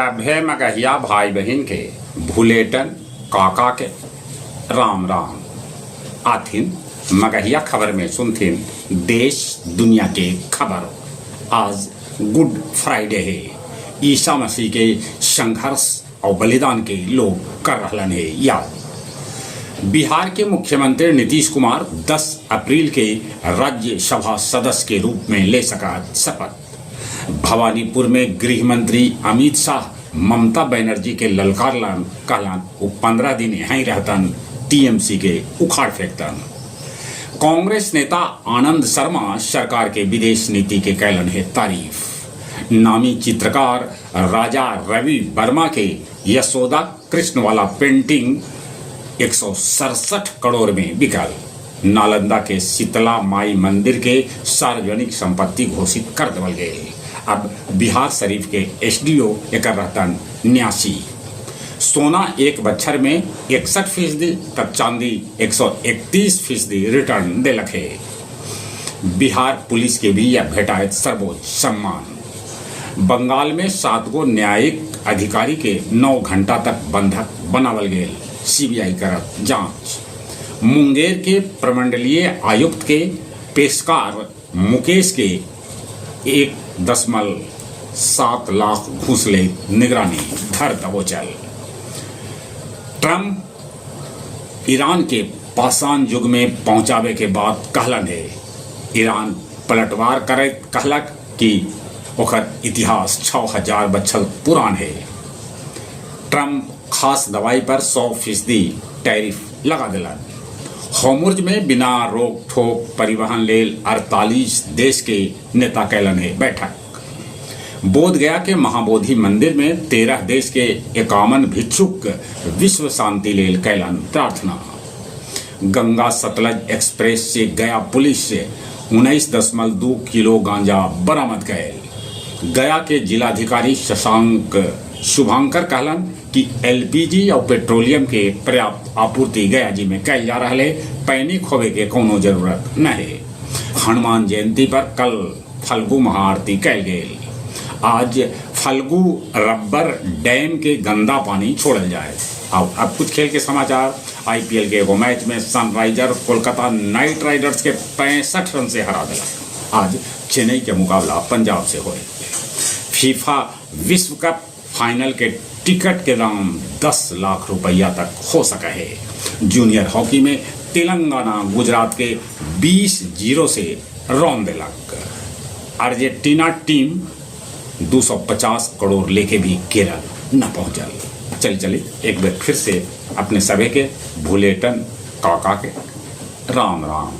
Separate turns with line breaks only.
सभे मगहिया भाई बहिन के भुलेटन काका के राम राम। आथिन मगहिया खबर में सुनथिन देश दुनिया के खबर। आज गुड फ्राइडे है। ईसा मसीह के संघर्ष और बलिदान के लोग कर रहलन है याद। बिहार के मुख्यमंत्री नीतीश कुमार 10 अप्रैल के राज्यसभा सदस्य के रूप में ले सका शपथ। भवानीपुर में गृह मंत्री अमित शाह ममता बनर्जी के ललकारलन, कहलन वो 15 दिन यहीं रहतन, टीएमसी के उखाड़ फेंकतन। कांग्रेस नेता आनंद शर्मा सरकार के विदेश नीति के कैलन है तारीफ। नामी चित्रकार राजा रवि वर्मा के यशोदा कृष्ण वाला पेंटिंग 167 करोड़ में बिकल। नालंदा के शीतला माई मंदिर के सार्वजनिक संपत्ति घोषित कर देवल गए। अब बिहार शरीफ के एसडीओ एकर रहतन न्यासी। सोना एक बच्छर में 61% तब चांदी 131% रिटर्न देलक है। बिहार पुलिस के भी यह भेटायत सर्वोच्च सम्मान। बंगाल में 7 गो न्यायिक अधिकारी के 9 घंटा तक बंधक बनावल गेल, सीबीआई करत जांच। मुंगेर के प्रमंडलीय आयुक्त के पेशकार मुकेश के 1.7 लाख घूस ले निगरानी धर दबोचल। ट्रंप ईरान के पाषाण युग में पहुंचावे के बाद कहलन है। ईरान पलटवार करे कहलक कि ओकर इतिहास 6000 बच्छल पुरान है। ट्रंप खास दवाई पर 100% टैरिफ लगा दिलन। होर्मुज में बिना रोक ठोक परिवहन लेल 48 देश के नेता कैलन है बैठक। बोध गया के महाबोधि मंदिर में 13 देश के 51 भिक्षुक विश्व शांति लेल कैलन प्रार्थना। गंगा सतलज एक्सप्रेस से गया पुलिस से 19.2 किलो गांजा बरामद कैल। गया के जिलाधिकारी शशांक शुभांकर कहलन कि एलपीजी और पेट्रोलियम के पर्याप्त आपूर्ति गया जी में कैल जा रहा है, पैनिक होवे के कोनो जरूरत नहीं। हनुमान जयंती पर कल फल्गु महाआरती कैल गेल। आज फल्गु रबर डैम के गंदा पानी छोड़ल जाए। अब कुछ खेल के समाचार। आईपीएल के एगो मैच में सनराइजर कोलकाता नाइट राइडर्स के 65 रन से हरा दिला। आज चेन्नई के मुकाबला पंजाब से होए। फीफा विश्व कप फाइनल के टिकट के दाम 10 लाख रुपया तक हो सका है। जूनियर हॉकी में तेलंगाना गुजरात के 20-0 से रौंद दिलक। अर्जेंटीना टीम 250 करोड़ लेके भी केरल न पहुंचल। चल चले एक बार फिर से अपने सभी के भुलेटन काका के राम राम।